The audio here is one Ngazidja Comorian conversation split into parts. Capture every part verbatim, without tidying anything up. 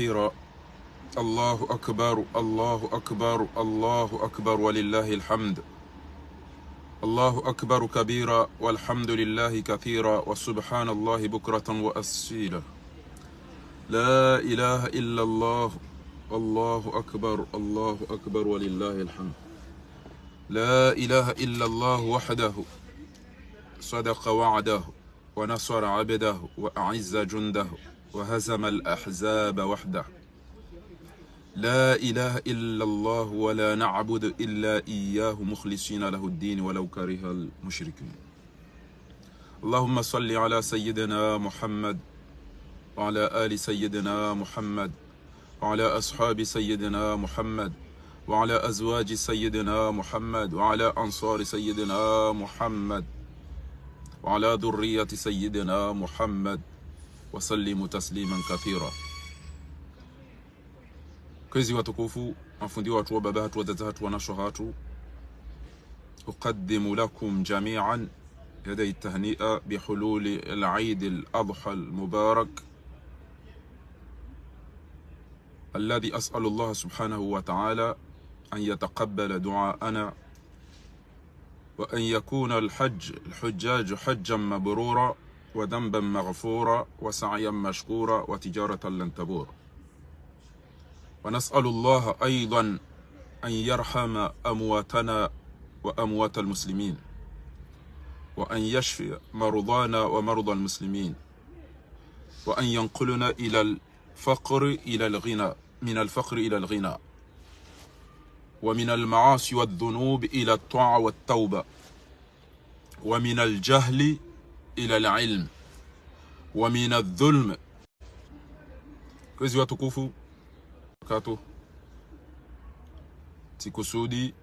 كثيرا. الله أكبر، الله أكبر، الله أكبر، ولله الحمد. الله أكبر كبيرا، والحمد لله كثيرا، وسبحان الله بكرة وأصيلا. لا إله إلا الله، الله أكبر، الله أكبر، ولله الحمد. لا إله إلا الله وحده، صدق وعده، ونصر عبده، وأعز جنده، وهزم الأحزاب وحده. لا إله إلا الله، ولا نعبد إلا إياه، مخلصين له الدين، ولو كره المشركون. اللهم صل على سيدنا محمد، وعلى آل سيدنا محمد، وعلى أصحاب سيدنا محمد، وعلى أزواج سيدنا محمد، وعلى أنصار سيدنا محمد، وعلى ذرية سيدنا محمد، وسلم تسليما كثيرا. Kwezi watukufu, mafundi watru, wababa hatru, wadzadze hatru, wanashe hatru, أقدم لكم جميعا يدي التهنئة بحلول العيد الأضحى المبارك، الذي أسأل الله سبحانه وتعالى أن يتقبل دعاءنا، وأن يكون الحج، الحجاج حجا مبرورا، وذنبا مغفورا، وسعيا مشكورا، وتجارة لن تبور. ونسأل الله أيضا أن يرحم أمواتنا وأموات المسلمين، وأن يشفي مرضانا ومرضى المسلمين، وأن ينقلنا إلى الفقر إلى الغنى، من الفقر إلى الغنى، ومن المعاصي والذنوب إلى الطاعة والتوبة، ومن الجهل إلى العلم، ومن الظلم. Kwezi watukufu, katu tsikusudi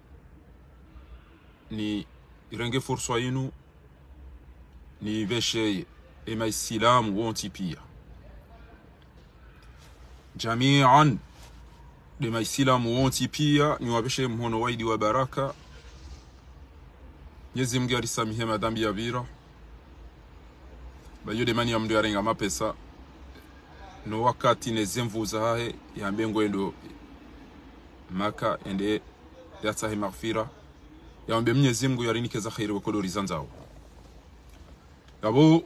nirenge furswa yinu nipvesheye emaisilamu wontsi piya. Jamian, nde maisilamu wontsi piya, niwapveshe mhono wa idi wa baraka. Mnyezi Mngu yarisamihe madhambi yapvira. Ba iyo nde mani ya mndru yarenga mapesa, no wakati ne zemvu zahahe, yambe ngwendo Maka, yende yatsahe maghfira. Yambe Mnyezi Mngu yarinike za kheri woko ndo rizandzao. Yapvo,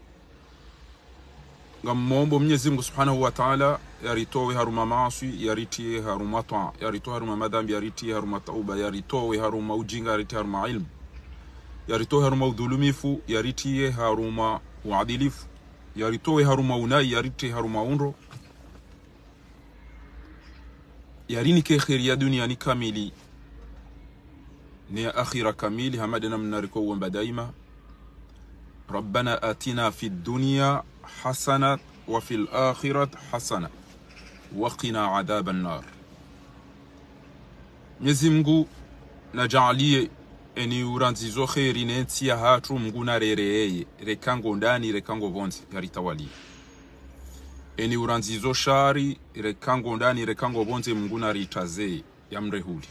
ngammombo Mnyezi Mngu Subhanahu wa Ta'ala yaritowe harumwa maaswi, yaritiye harumwa twaa, yaritowe harumwa madhambi, yaritiye harumwa tauba, yaritowe harumwa ujinga, yaritiye harumwa ilmu, yaritowe harumwa udhulumifu, yaritiye harumwa uadilifu, yaritowe harumwa unayi, yaritiye harumwa undro. Yarinike kheri ya duniani kamili, ne ya akhira kamili, hama nde namna riko uomba daima. ربنا آتنا في الدنيا حسنة وفي الآخرة حسنة وقنا عذاب النار. Mnyezi Mngu najaaliye eni urandzizo kheri ne ntsi yahatru Mngu narereye, reka ngo ndani, reka ngo pvondze, yaritawaliye. Eni urandzizo shari, reka ngo ndani, reka ngo pvondze, Mngu naritazeye, yamrehuli.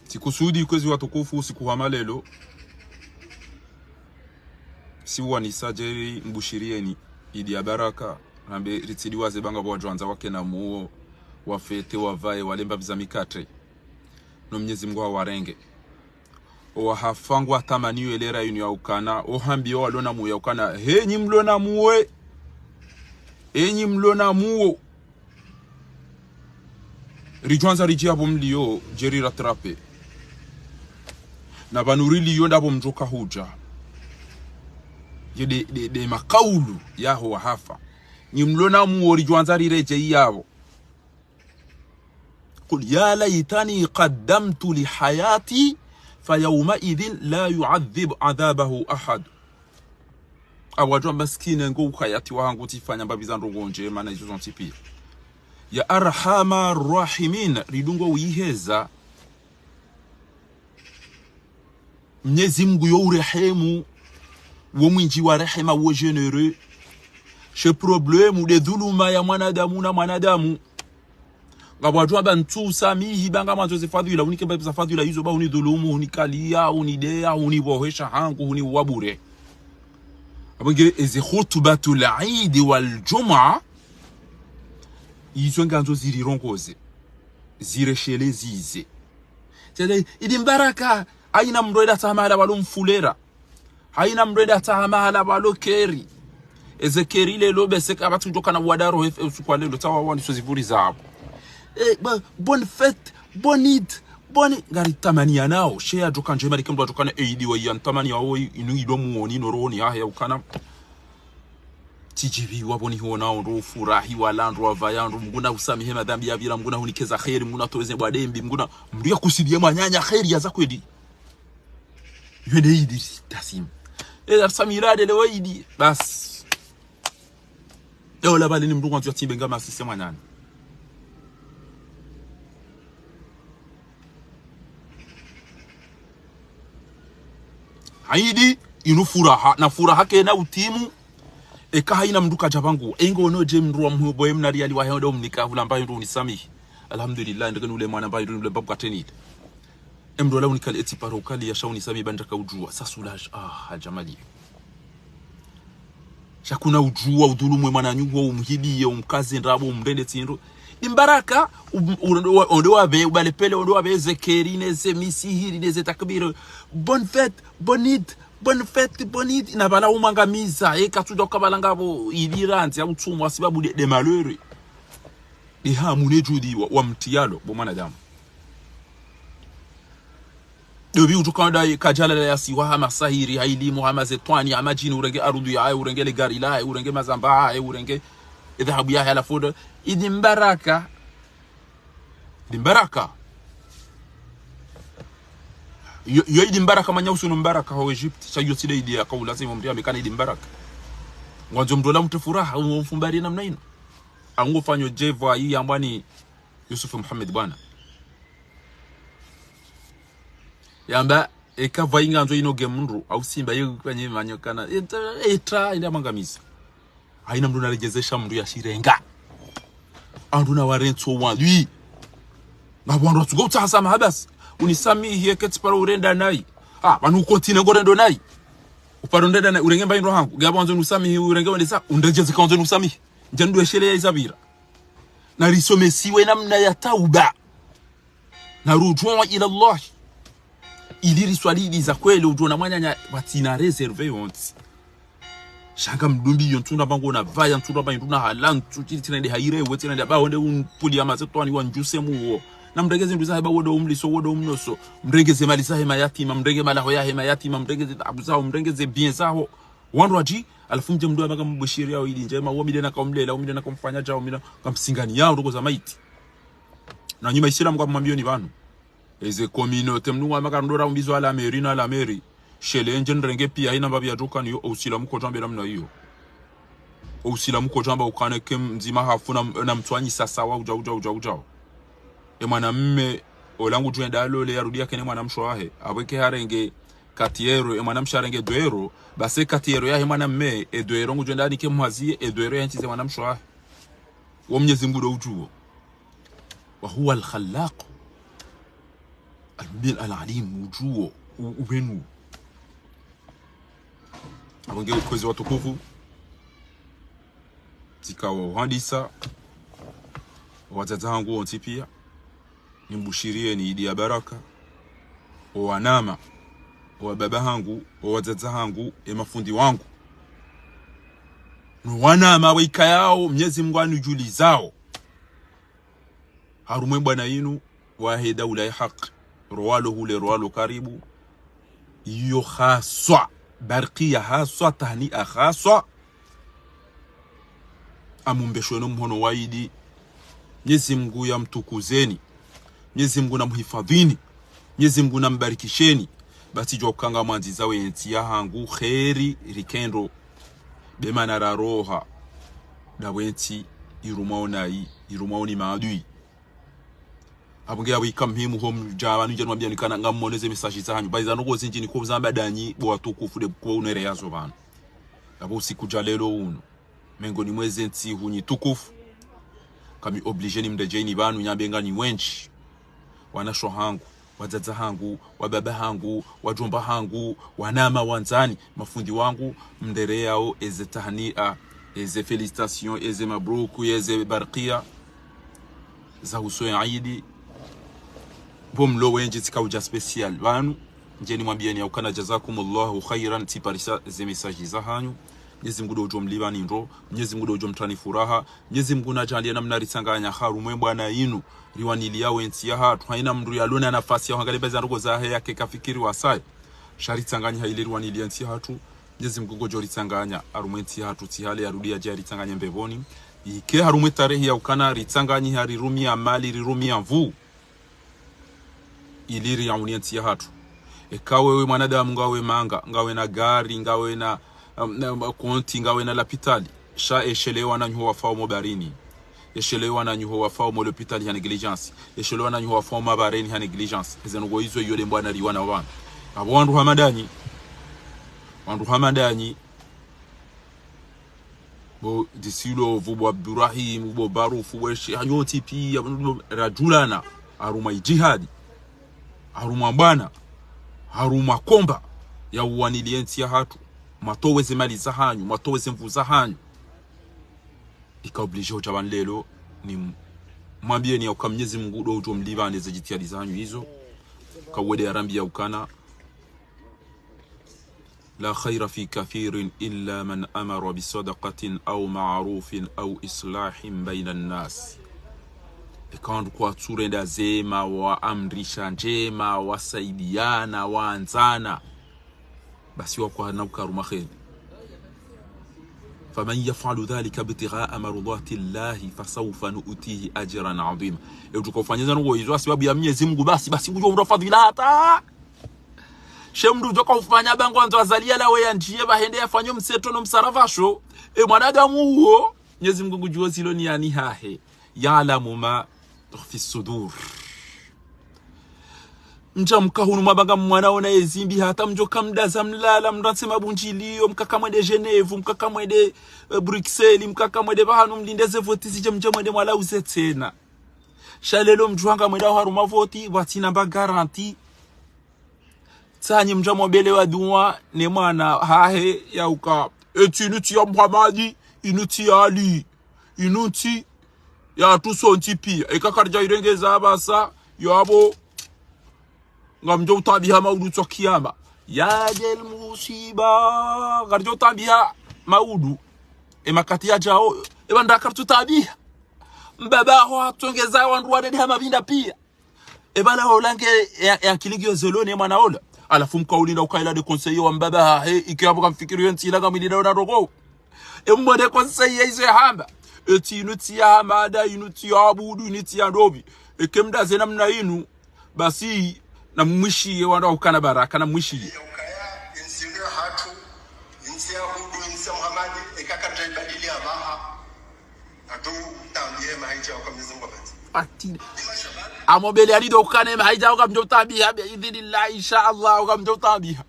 Tsikusudi kwezi watukufu, usiku wa malelo, siwanisa djeri mbushiriyeni idi ya baraka, rambe ritsidiwaze ba ngapvo wadjo wandza wakena muo, wafete, wavaye, wale mbapvi za mikatre. No Mnyezi Mngu hawarenge. Owahafa ngwatamaniyo elera yinu ya ukana, ohambiyo walona muo ya ukana, he nyi mlona muo, e nyi mlona muo. Ridjo wandza ridji yapvo mliyo, djeri rattrape. Na pvanu riliyo ndapvo mdjoka hudja. Ye nde, nde, nde makaulu yaho wahafa. Nyi mlona muo ridjo wandza riredjeyi yapvo. قل يا ليتني قدمت لحياتي فيومئذ لا يعذب عذابه أحد. Apvo wadjo wamba maskini ngo uhayati wahangu tsifanya mbapvi za ndrongo ndjema na izo zontsi piya. Ya arhamar rahimin, ridungo uyiheza. Mnyezi Mngu yo urehemu, wo mwindji wa rehema, wo généreux. She problème nde dhuluma ya mwanadamu na mwanadamu. Ngapvo wadjo wamba ntsu samihi ba ngamwandzo ze fadhwila, unike mbapvi za fadhwila izo ba unidhulumu, unikaliya, unideya, unipvohesha hangu, uniuwa bure. Apvo nge ezi khutbatul Eid wal Jumu'a, Izo ngandzo zirirongoze. Zireshele zize. Tsele, Idi Mbaraka, haina mndru eda tsaha mahala walo mfulera. Haina mndru eda tsaha mahala walo keri. Eze keri lelo bese kapvatsi udjo kana wada roho, eh, usiku wa lelo, tsawa wani so zivuri zapvo. Eh, ba, bonne fête, bonne Eid, bonne, ngari tamaniyanao. She yadjo kana ndje mali ke mndru adjo kana Eid wa ya tamaniya wo inu ido muoni no rohoni yahe ya ukana. Tsidjiviwa pvo ni huonao ndo ufurahi wala ndo wavaya ndo Mngu na usamihe madhambi yapvira, Mngu na hunike za kheri, Mngu na toweze bwa dembi, Mngu na mndru ya kusudiye mwananya kheri ya za kweli. Yo nde Idi tasimu. E, arsamira de lewo Idi. Basi. Ewo la pvale ni mndru kwandzo ya tsimbe nga masise mwananya. Haidi, inu furaha, na furaha kena utimu, eka haina mndru kadja pvangu, engo ono dje mndru wa mhubo ye mna riyali wahe ndo umnika hula mbayi ndo unisamihi. Alhamdulillah, ndeke nule mwana mbayi ndo nule babu katenile. E mndru ola unikali eti paro ukali ya sha unisamihi ba ndaka udjuwa, ça soulage, ah, Hadja Mali. Sha kuna udjuwa udhulumu ye mwananyaho, umhibiye, umkaze ndrabo, umrende tsindru. Idi Mbaraka, um, um, onde wa, onde wapve, ubale pele, onde wapve ze keri, ne ze misihiri, ne ze takbiri. Bonne fête, bonne Eid, bonne fête, bonne Eid. Na pvala umwangamiza, e katsudja ukapvala ngapvo, ili randzi, ya utsumwa, sibabu de, de malheureux. De hamu ne djudi wa, wa mtiyalo, bo mwanadamu. Dobi utuka nda kadjala la yasiwa hama sahiri, ha ilimu, hama zetwani, hama djini, urenge arudhu yahe, urenge le gari lahe, urenge mazamba yahe, urenge edhahabu yahe, halafu ndo Idi Mbaraka. Idi Mbaraka. Yo, yo Idi Mbaraka manya usuno Mbaraka ho Egypte. Sha yo tsi de Idi ya kaula se mndru ya mekana Idi Mbaraka. Ngwandzo mndru ola mtre furaha, umfumbari namna inu. Ango fanyo djevwa yi yambwani Yusuf Muhammad bwana. Yamba, eka pvwa ingandzo inoge mndru, au simba ye kwenye manyo kana. Eta, eta, ila mangamiza. Haina mndru naredjezesha mndru ya shirenga. Andru na warentso wandru. Ngapvo wandru watsugo utsaha samaha basi. Unisamihi eke tsi paro urenda nayi. Ah, pvanu uko tsine ngo rendo nayi. Uparo ndenda nayi, urenge mbayi ndo hangu. Ngapvo wandzo nusamihi, urenge wende sa, undredjeze ka wandzo nusamihi. Ndje ndo eshele ya izapvira. Na risomesiwe namna ya tauba. Na rujuu ila Allah. Ili riswali Idi za kweli udjo ona mwananya watsina réserve yontsi. Sha nga mdumbi yo ntsunda mbango na pvaya ntsunda mbango na hala ntsu tsi tsina nde haire we tsina nde ba wende umpuli ya mazetwani wa ndjuse muwo. Na mrenge zindru zahe ba wo ndo umliso, wo ndo umnoso. Mrenge ze mali zahe mayatima, mrenge malaho yahe mayatima, mrenge ze dhahabu zaho, mrenge ze bien zaho. Wandru wadji, halafu mdje mndru wa maka mbushiri yao Idi ndjema, uwo mi nde naka umlela, uwo mi nde naka umfanya djao, uwo mi nde naka msingani yao ndoko za maiti. Na nyuma Isilamu kwa mambioni pvanu. Eze communauté mndru wa maka ndora umbizwa la mairie na la mairie. Shele ndje nrenge piya haina mbapvi ya djoka ni yo, Usilamu kodjamba namna iyo. Usilamu kodjamba ukane ke mdzima hafu na, na mtswanyi sasa wa udja, udja, udja, udja. E mwanamme, ola ngudjo enda alole, yarudi yakene mwanamshe wahe. Apvo eke harenge quatre euros, e mwanamshe harenge deux euros, basi quatre euros yahe mwanamme, e deux euros ngudjo enda anike mhwaziye, e deux euros ya ntsize mwanamshe wahe. Wo Mnyezi Mngu ndo udjuwo. وهو الخلاق المبين العليم, udjuwo, u-, upvenu. Apvo nge ukwezi watukufu. Tsika wo handisa, wadzadze hangu wontsi piya, nimbushiriyeni Idi ya baraka, o wanama, o wababa hangu, o wadzadze hangu, e mafundi wangu. No wanama waikayao, Mnyezi Mngu anidjulizao. Harumwa e bwana inu, wahe daula ya haki, rowalo hule, rowalo karibu, iyo haswa, barkiya haswa, tahniya haswa, amumbeshwe no mhono wa Idi, Mnyezi Mngu ya mtukuzeni, Mnyezi Mngu na muhifadhini, Mnyezi Mngu na mbarikisheni, basi djuwa ukanga mwandziza we ntsi ya hangu, kheri, rikendo, be mana raroha, da we ntsi, irumwao nayi, irumwao ni maadui. Apvo nge apvo ika muhimu ho mdja pvanu ndje nwambiani kana ngamoneze message zahanyu. Bayi za ndrongoo zindji niko zamba danyi bo watukufu de kuwa unere yazo pvanu. Apvo usiku dja lelo unu. Mengoni mweze ntsihu nyi tukufu. Kami obligé nimredjeyi ni pvanu nyambe nga nyi wendji. Wanasho hangu, wadzadze hangu, wababa hangu, wadjomba hangu, wanama wandzani, mafundi wangu, mrereyao eze tahniya, eze félicitations, eze mabruku, eze barkiya. za uso ya idi. Bo mlo wendji tsika udja spécial pvanu. Ndjeni mwambiyeni ya ukana jazakumullahu khairan, tsiparisa ze message zahanyu. Mnyezi Mngu ndo udjo mlipvani ndro, Mnyezi Mngu ndo udjo mtrani furaha, Mnyezi Mngu nadjaanliye namna ritsanganya harumwa ye mbwana yinu, riwaniliya ye ntsi yahatru, hayina mndru yalona nafasi ya hwangaliya mbeza ndrongoo zahe yake kafikiri wasaye. Sha ritsanganyiha ili riwaniliye ntsi yahatru, Mnyezi Mngu ngodjo ritsanganya harumwa ye ntsi yahatru, tsi hale yarudi yadje yaritsanganye mbepvoni. Ike harumwa ye tarehi ya ukana ritsanganyiha rirumiya mali, rirumiya nvuu ili riyauniye ntsi yahatru. Eka wewe mwanadamu ngawe manga, ngawe na gari, ngawe na, um, na, na konti, ngawe na lapitali. Sha eshelewa wananyaho wafao mo barini. Eshelewa wananyaho wafao mo lapitali ha négligence. Eshelewa wananyaho wafao mabareni ha négligence. Eze ndrongoo izo iyo nde mbwana riwana pvanu. Apvo wandru hama ndanyi. Wandru hama ndanyi. Bo Disilo, bo Abdurahim, bo Barufu, bo Eshe, hanyu wontsi piya, bo, bo, radjulana, harumwa ye djihadi, harumwa mbwana, harumwa komba, ya uwaniliya ye ntsi yahatru, mwatowe ze mali zahanyu, mwatowe ze nvuu zahanyu. Ika obligé udja pvanu leo, ni m-, mwambiyeni ya uka Mnyezi Mngu ndo udjo mlipvani ze djitihadi zahanyu izo, ka wende yarambiya ukana, لا خير في كثير إلا من أمر بصدقة أو معروف أو إصلاح بين الناس. Eka wandru kwatsu renda zema, waamrisha ndjema, wasaidiyana, wandzana, basi wakwana uka harumwa kheri. فمن يفعل ذلك ابتغاء مرضات الله فسوف نؤتيه أجرا عظيما. Ye utsuka ufanya ze ndrongoo izo ha sababu ya Mnyezi Mngu basi, basi ngudjo mdru fadhila hata. She mndru udjo ka ufanya ba ngwandzo Azali yalawe yandjiye pvahende yafanye mseto no msarafasho. E mwanadamu uwo, Mnyezi Mngu ngudjuo zilo niyani hahe. يعلم ما تخفي الصدور. Mdja mka hunu mwabanga mwana ona ye zimbi hata mdjo ka mdaza mlala, mrantse mabundjiliyo, mkaka mwende Genève, mkaka mwende, eh, Bruxelles, mkaka mwende pvahanu mlinde ze voti zidje mdje mwende mwalauze tsena. Sha leo mdjuwa ngamwendao harumwa voti, pvwatsina mba garantie. Tsanyi mdja mwabelewa dua ne mwana hahe ya uka, etsi inu ntsi ya Muhamadi, inu ntsi ya Ali, inu ntsi yahatru sontsi piya. Eka karidja irengeza apvasa, yapvo ngamdjo utabiha maudu tso kiyama. Ya del musiba, karidjo utabiha maudu. E makati yadjao, eba nda karitsu tabiha. Mbaba haho hatsongeza wandru wadede ha mapvinda piya. Eba la ola nge ya, ya akili ngiyo zelo ne mwana ola. Halafu mka ulinda uka ila nde conseiller wa mbaba hahe, ike yapvo kamfikiri yo ntsi ila ngamwilinda ona ndrongoo. E mwone conseiller izo yahamba. Etsi inu ntsi ya Hamada, inu ntsi ya Abudu, inu ntsi ya ndopvi. Eke mdaze namna inu, basi namwishiye wandru ukana baraka, namwishiye. Ya ukaya, ye ntsi inu yahatru, ye ntsi ya Abudu, ye ntsi ya Muhamadi, eka karidja ibadili apvaha. Atu tambiye mahaidja waka Mnyezi Mngu apvendze. Ati. Amwambele ali ndo ukana mahaidja waka mdjo tabiha, bi idhinillahi, insha Allah, waka mdjo tabiha.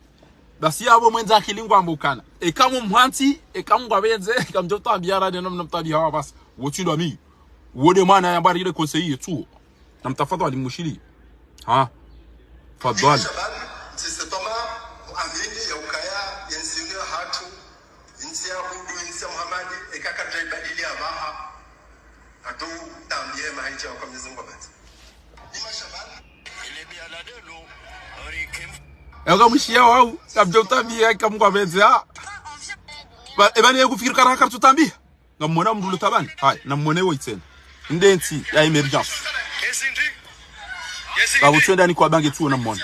Basi yapvo mwendza akili ngwambo ukana. Eka mumhantsi, eka Mngu apvendze, eka mdjo tabiha, rade namna mtabiha wa basi. Wotsi ndo ami. Wo nde mwana yamba rile conseiller tsuo. Namtafadhali mwishiliye. Ha. Fadhali. Shabab, ntsi setoma, muamini ya ukaya, ye ntsi inu yahatru, ye ntsi ya Abudu, ye ntsi ya Muhamadi, eka karidja ibadili apvaha. Atu tambiye mahaidja waka Mnyezi Mngu apvendze. Ni mashabab. Eka mwishiya wau, kamdjo tabiha, eka Mngu apvendze, ha. Ba, eba ni ye kufikiri kara karitsu tabiha. Ngamwona mndru ulo tabani? Haya, namwone wo itsena. Nde ntsi ya émergence. Babo tsuwe ndani kwa bange tsuwo namwone.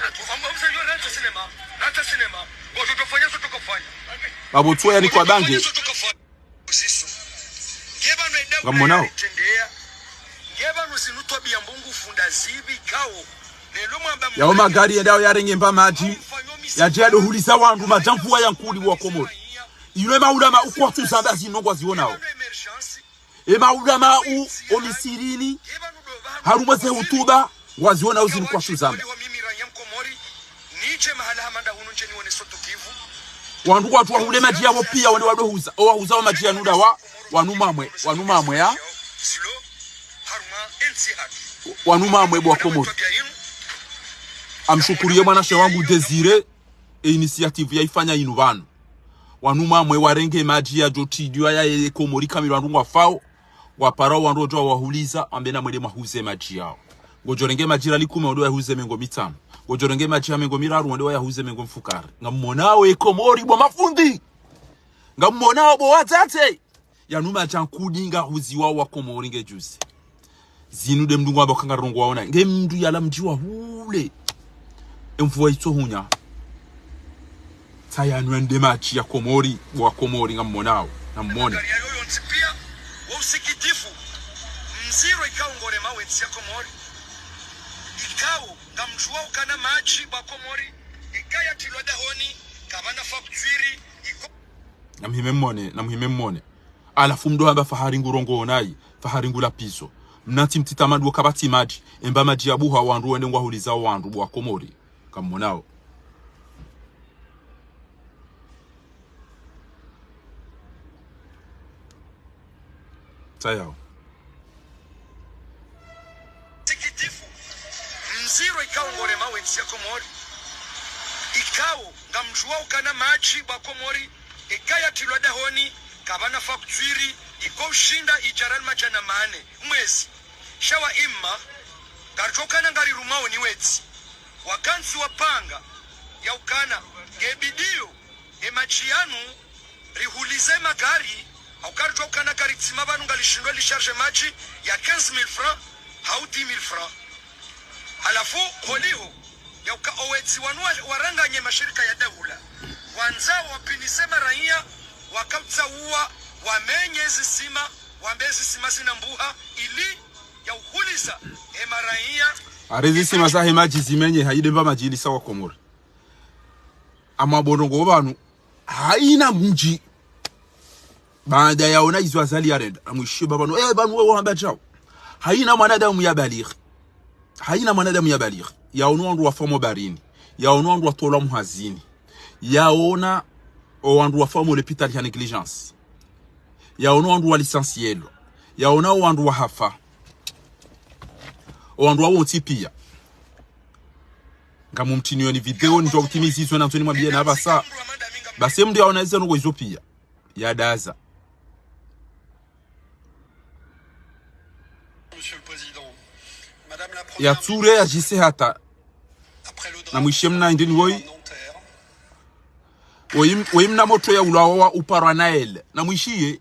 Babo tsuwe yani kwa bange. Ngamwonao. Yawo magari yendao yarenge mba madji. Yadje yadohuliza wandru madjamvu wa yankuli wa Komori. Ilo emaulama ukwatsu zamba zinu ngwaziwonao. Emaulama u, o Misirini, harumwa ze hutuba, ngwaziwonao zinu kwatsu zamba. Wandru kwatsu wahule madji yawo piya, wende wadohuza, o wahuza wa madji yanu ndawa, wanu mamwe, wanu mamwe ya. Wanu mamwe bo wa Komori. Namshukuriye mwanashe wangu Désiré, e initiative yaifanya inu pvanu. Wanu mamwe warenge madji yadjo tridjuwa ya ye Komori kamili wandru ngwafao. Wapara wandru wodjo wahuliza, wambe namwende mwahuze madji yawo. Ngodjo renge madji riali kume, wende wayahuze mengo mitsanu. Ngodjo renge madji ya mengo miraru, wende wayahuze mengo mfukare. Ngammonao ye Komori bo mafundi. Ngammonao bo wadzadze. Yanu madji nkudi ngahuziwao wa Komori nge juzi. Zinu nde mndru ngwamba ukaya ngarongoao nayi. Nge mndru yalawa mdji wa hule. Emvua itsohunya. Tsa yanu yende madji ya Komori, bo wa Komori ngammonao. Nammone. Magari yayo yontsi pia, wo usikitifu. Mdziro ikao ngorema wentsi ya Komori. Ikao, ngamdjuwa ukana madji bo wa Komori. Ikaya trilwa dahoni, kapvana facture, iko. Namuhime mmone, namuhime mmone. Halafu mdo hamba Fahari ngurongoao nayi, Fahari ngula pizo. Mnatsi mtiti mndru kapvatsi madji, emba madji ya buha wandru wende ngwahulizao wandru bo wa Komori. Ngammonao. Tayao. Sikitifu. Mdziro ikao ngorema wentsi ya Komori. Ikao, ngamdjuwa ukana madji bo wa Komori. Ikaya trilwa dahoni, kapvana facture, iko ushinda idjara madjana mane. Mwezi. Sha wa imma, ngaridjo ukana ngarirumao ni wetsi. Wakantsi wapanga, ya ukana, nge bidiyo, e madji yanu, rihulize magari, au karidjo ukana karitsima pvanu ngalishindwa li charge madji ya quinze mille francs, hau dix mille francs. Halafu, holiho, ya uka owetsi wanu wa-, waranganye mashirika ya daula. Wandza wapvinise maraiya, wakautsaua, wamenye zisima, wambe zisima zina mbuha, ili ya uhuliza, e maraiya. Ari zisima zahe madji zimenye, hayi nde mba madji ilisa wa Komori. Ama bo ndrongoo pvanu, hayina mdji. Baada yaona izo Azali yarenda, namwishiye pvapvanu, eh, pvanu wewe wamba djau. Hayina mwanadamu ya balighi. Hayina mwanadamu ya balighi. Yaona wandru wafa mo baharini. Yaona wandru watolwa muhazini. Yaona owandru wafa mo lapitali ha négligence. Yaona owandru wa licenciélwa. Yaona owandru wahafa. Owandru wawontsi pia. Ngamumtsiniyoni video ndjo utimizizo nandzo nimwambiye na pvasa. Basi mndru yaona izo ndrongoo izo pia. Yadaza. Monsieur le Président, Madame la Première Yatsure yadjise hata. Après le drame survenu hier à Nanterre. Namwishiye mna indini woyi. Woyi m-, woyi mna motro yaulwa wa uparwa Naël. Namwishiye.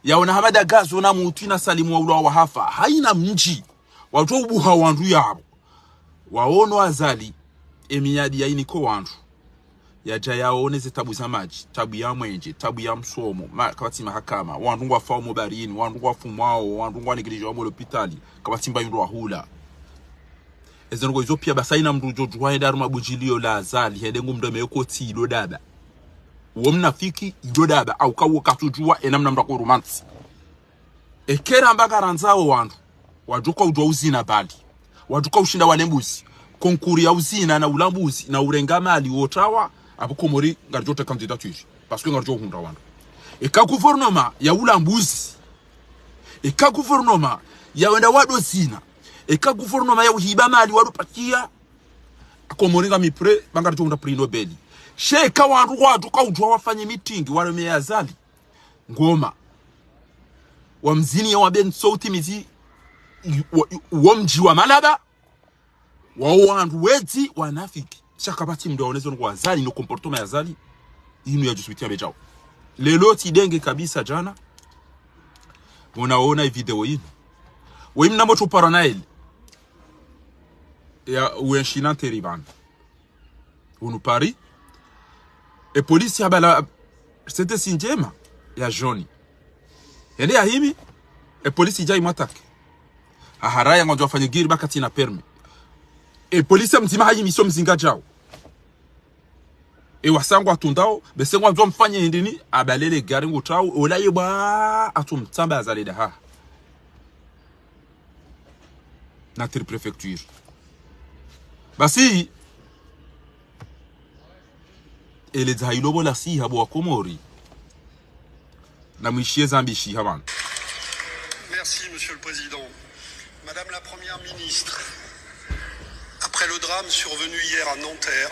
Yaona Hamada Gazo na Mutwi na Salimu waulwa wahafa. Hayina mdji. Watso ubuha wandru yapvo. Waono Azali, emiyadi yayiniko wandru. Yadja yaone ze tabu za madji, tabu ya mwenje, tabu ya msomo, ma-, kapvatsi mahakama, wandru ngwafao mo baharini, wandru ngwafumwao, wandru ngwa négligéwao mo lapitali, kapvatsi mba yindru wahula. Ezo ndrongoo izo pia basi hayina mndru udjo djuwa hende harumwa budjiliyo la Azali, hende ngumndreme yoko tsi ilo daba. Uwo mnafiki, ilo daba, au kawo katsudjuwa, ena mna mndru ako romance. Eka ramba ngarandzao wandru, wadjo uka udjuwa uzina bali. Wadjo uka ushinda wale mbuzi. Concours ya uzina na ula mbuzi, na urenga mali wotrawa, apvo Komori ngaridjo tra candidature. Parce que ngaridjo hundra wandru. Eka gouvernement ya ula mbuzi. Eka gouvernement ya wenda wado zina. Eka gouvernement ya uhiba mali wado pakia. Komori ngami prêt, ba ngaridjo hundra prix Nobel. Sha eka wandru wadjo uka udjuwa wafanye meeting, wareme ya Azali. Ngoma. Wamzini ya wambe ntso utimizi, wa-, wa-, wo mdji wa Malaba, wa wandru wedzi wanafiki. Sha kapvatsi mndru yaone zo ndrongoo Azali, no comportement ya Azali, yinu yadjo subitia bedjao. Lelo tsidenge kabisa djana, mnaona i video yinu. Woyi mna motro uparwa Naël. Ya, uenshi Nanterre pvanu. Hunu Paris. E polisi habala, c'était si ndjema ya jaune. Yende yahimi, e polisi idja imwattaqué. Haharaya ngwandzo wafanye giri ba katsina permis. E polisi mdzima hayimi so mzinga djao. E wasaya ngwatrundao, bese ngwandzo wamfanye hindrini, habalele gari ngutrao, ola ye bwa, hatsumtsamba Azali daha. Nanterre préfecture. Basi, ele dzaha ilo bo la siha bo wa Komori. Namwishiye zambi shiha pvanu. Merci, Monsieur le Président. Madame la Première ministre, après le drame survenu hier à Nanterre,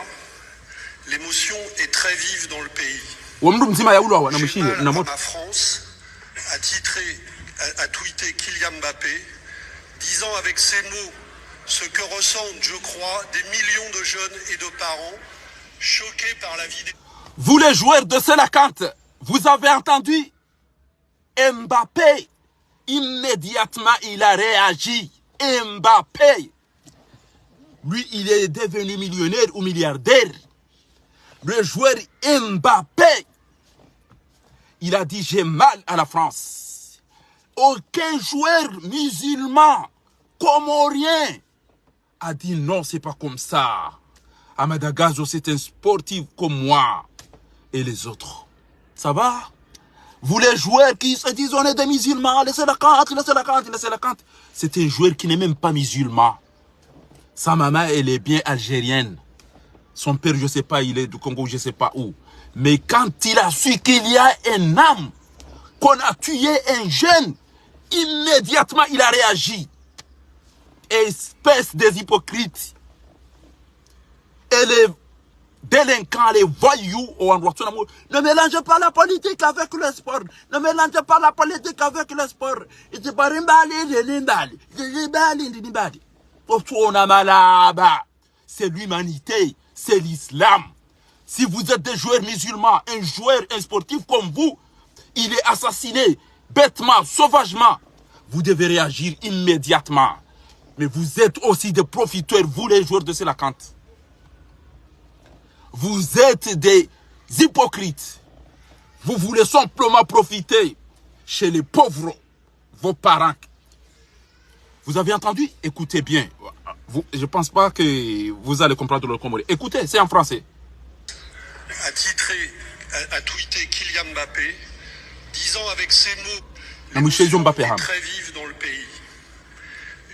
l'émotion est très vive dans le pays. Wo mndru mdzima yaulwa wa, namwishiye, na motro. J'ai mal à ma France, a titré a, a tweeté Kylian Mbappé, disant avec ces mots ce que ressentent, je crois, des millions de jeunes et de parents choqués par la vidéo. Vous les joueurs de Cœlacanthe, vous avez entendu ? Mbappé, immédiatement, il a réagi. Mbappé, lui, il est devenu millionnaire ou milliardaire. Le joueur Mbappé, il a dit : « J'ai mal à la France. » Aucun joueur musulman, comorien, a dit : « Non, c'est pas comme ça. Amada Gazzo, c'est un sportif comme moi. » Et les autres, ça va ? Vous les joueurs qui se disent : « On est des musulmans, laissez la cante, laissez la cante, laissez la cante. » C'est un joueur qui n'est même pas musulman. Sa maman, elle est bien algérienne. Son père, je sais pas, il est du Congo, je sais pas où. Mais quand il a su qu'il y a un homme, qu'on a tué un jeune, immédiatement, il a réagi. Espèce des hypocrites. Et les délinquants, les voyous, au endroit, ne mélangez pas la politique avec le sport. Ne mélangez pas la politique avec le sport. Itibarimba lindi ni mbali, itibarimba lindi ni mbali. Otsona malaba. C'est l'humanité, c'est l'islam. Si vous êtes des joueurs musulmans, un joueur, un sportif comme vous, il est assassiné bêtement, sauvagement, vous devez réagir immédiatement. Mais vous êtes aussi des profiteurs, vous les joueurs de Cœlacanthe. Vous êtes des hypocrites. Vous voulez simplement profiter chez les pauvres, vos parents. Vous avez entendu ? Écoutez bien. Vous, je pense pas que vous allez comprendre le comorien. Écoutez, c'est en français. A titré, a, a tweeté Kylian Mbappé, disant avec ces mots Namwishe Mbappé, est hein. Très vive dans le pays.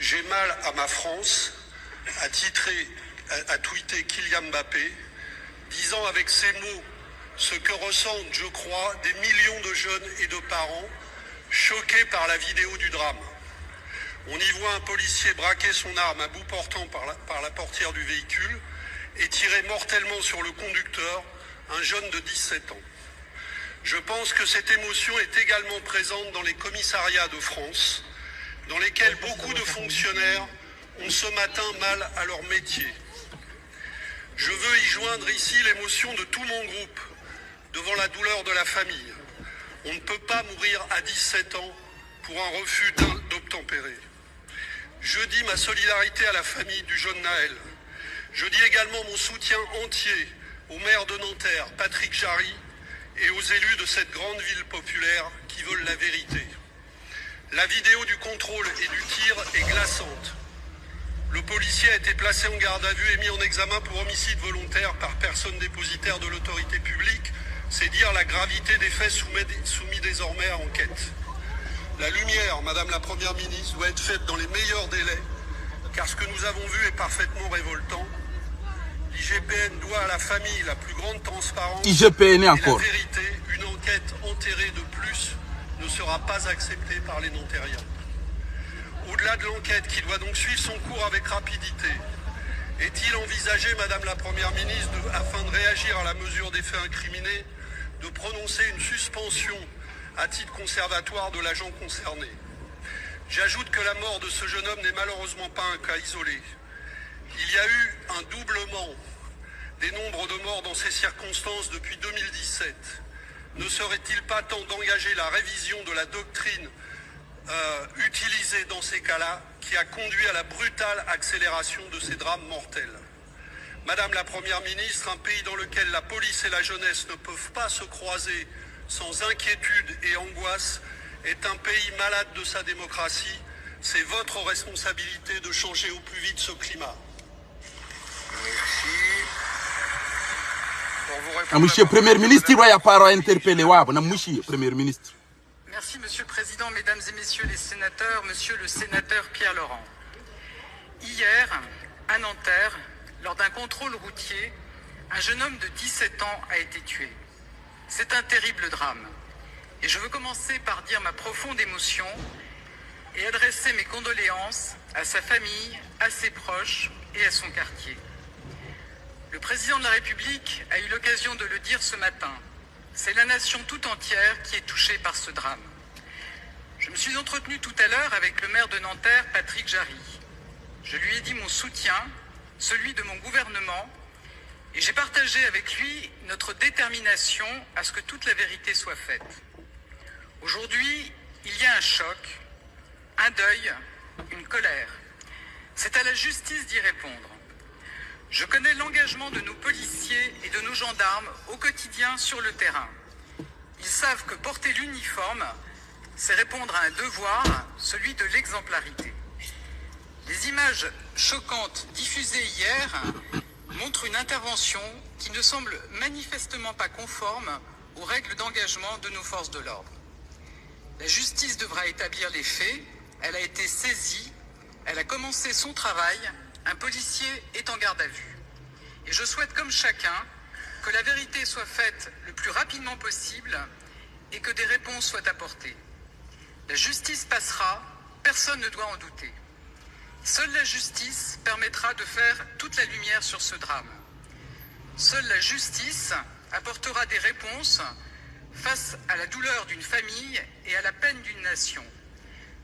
J'ai mal à ma France, a titré, a, a tweeté Kylian Mbappé, disant avec ces mots ce que ressentent, je crois, des millions de jeunes et de parents choqués par la vidéo du drame. On y voit un policier braquer son arme à bout portant par la, par la portière du véhicule et tirer mortellement sur le conducteur, un jeune de dix-sept ans. Je pense que cette émotion est également présente dans les commissariats de France, dans lesquels beaucoup de fonctionnaires ont ce matin mal à leur métier. Je veux y joindre ici l'émotion de tout mon groupe devant la douleur de la famille. On ne peut pas mourir à dix-sept ans pour un refus d'in-, d'obtempérer. Je dis ma solidarité à la famille du jeune Naël. Je dis également mon soutien entier au maire de Nanterre, Patrick Jarry, et aux élus de cette grande ville populaire qui veulent la vérité. La vidéo du contrôle et du tir est glaçante. Le policier a été placé en garde à vue et mis en examen pour homicide volontaire par personne dépositaire de l'autorité publique. C'est dire la gravité des faits soumis, soumis désormais à enquête. La lumière, Madame la Première ministre, doit être faite dans les meilleurs délais, car ce que nous avons vu est parfaitement révoltant. L'I G P N doit à la famille la plus grande transparence I G P N et la encore. Vérité. Une enquête enterrée de plus ne sera pas acceptée par les Nantériens. Au-delà de l'enquête qui doit donc suivre son cours avec rapidité, est-il envisagé, Madame la Première ministre, de, afin de réagir à la mesure des faits incriminés, de prononcer une suspension à titre conservatoire de l'agent concerné ? J'ajoute que la mort de ce jeune homme n'est malheureusement pas un cas isolé. Il y a eu un doublement des nombres de morts dans ces circonstances depuis deux mille dix-sept. Ne serait-il pas temps d'engager la révision de la doctrine, euh, utilisée dans ces cas-là, qui a conduit à la brutale accélération de ces drames mortels ? Madame la Première ministre, un pays dans lequel la police et la jeunesse ne peuvent pas se croiser sans inquiétude et angoisse est un pays malade de sa démocratie. C'est votre responsabilité de changer au plus vite ce climat. Namwishe Premier Ministre, wa ya paro interpellé wa, namwishe Premier Ministre. Merci, Monsieur le Président, Mesdames et Messieurs les sénateurs, Monsieur le sénateur Pierre Laurent. Hier, à Nanterre, lors d'un contrôle routier, un jeune homme de dix-sept ans a été tué. C'est un terrible drame. Et je veux commencer par dire ma profonde émotion et adresser mes condoléances à sa famille, à ses proches et à son quartier. Le président de la République a eu l'occasion de le dire ce matin, c'est la nation tout entière qui est touchée par ce drame. Je me Je me suis entretenu tout à l'heure avec le maire de Nanterre, Patrick Jarry. Je lui ai dit mon soutien, celui de mon gouvernement, et j'ai partagé avec lui notre détermination à ce que toute la vérité soit faite. Aujourd'hui, il y a un choc, un deuil, une colère. C'est à la justice d'y répondre. Je connais l'engagement de nos policiers et de nos gendarmes au quotidien sur le terrain. Ils savent que porter l'uniforme, c'est répondre à un devoir, celui de l'exemplarité. Les images choquantes diffusées hier montrent une intervention qui ne semble manifestement pas conforme aux règles d'engagement de nos forces de l'ordre. La justice devra établir les faits. Elle a été saisie. Elle a commencé son travail. Un policier est en garde à vue. Et je souhaite, comme chacun, que la vérité soit faite le plus rapidement possible et que des réponses soient apportées. La justice passera, personne ne doit en douter. Seule la justice permettra de faire toute la lumière sur ce drame. Seule la justice apportera des réponses face à la douleur d'une famille et à la peine d'une nation.